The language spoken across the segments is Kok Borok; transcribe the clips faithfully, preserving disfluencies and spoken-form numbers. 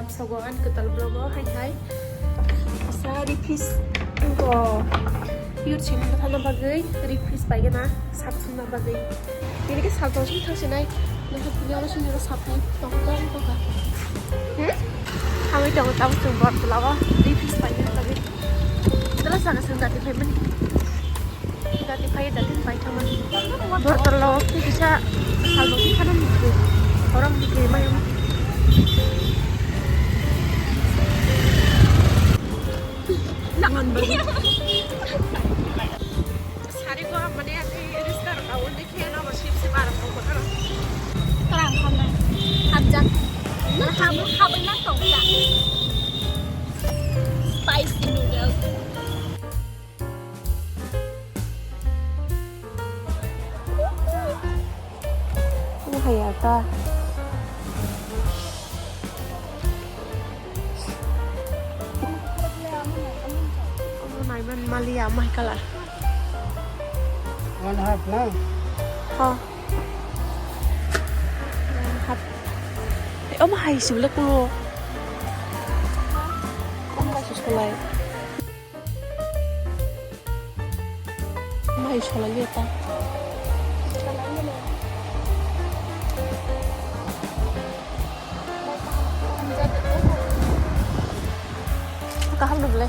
Sogo ani kwtal vlog o hai hai. Sa refresh ko. Yur chini thana bagwi refresh pai gana sak sumna bagwi. Ini ke sak dong sini thang sinai. Nang kini ala sini ro sak ni tong tong tong ka. Hmm? Kami tong tong tong bor tulawa refresh pai gana bagwi. Tala saka sini dati payment. Dati pai, dati pai tama. Bortolo kisa salbo kisa na mukri. Orang mukri mai. Nangan ba. Sari ko mane ati restaurant awon de khe na ba sip sip aram ko ko na. Karang khamna. Hamjak. Habu habu na tongja. Spicy noodles. Wahai ata. Omo naiman maliya, amai kalar. One half na? Ha. One half. Eh, omo hai sibile kulo. Omo hai sibilai. Mai solai liya ta. Kaham no bole.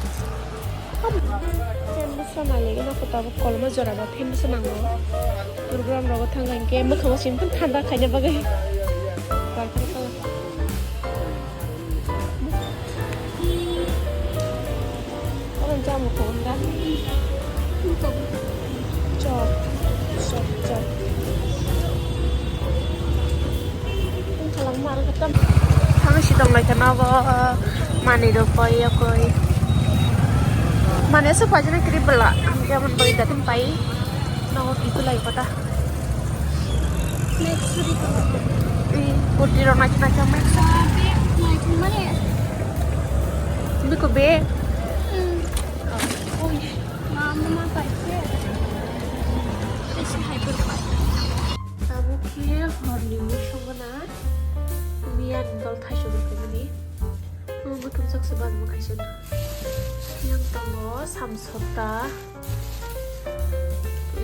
Fan bwsa nai lagi na kota bo kolma jora ba fan bwsa nango. Program rogo thang hingke mwkhang o simple thanda khaina bagwi. Purple color. Orange amo ko unda. Chop, chop, chop. Tong thalang mar katam. Thang si tong lai kana bo mani do koi ya koi. Mani so pajana kiri bela. Ang kaya man bagi datin pai. Nongo kitu lai kota. Next week. Ih, kurti rok naikhe naikhe mai. Naikhe mane. Biko be. Hmm. Oi. Mama ma paikhe. Isi hai bor pai. Tabuk khe horni musong gana. Miyan dol thaisu bor khe bini. Muthum saksa ban mo kaisa. Yang tongo samsota.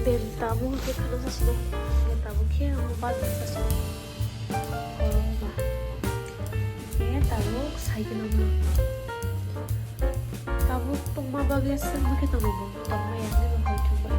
Ben tabuk khe khana sasinai. Ben tabuk khe amo ban sasinai. Korokba. Ben tabuk cycle o. Tabuk tongma bagwi aswk bwkhe tongo bo. Tongma yakni bo hoi thangbai.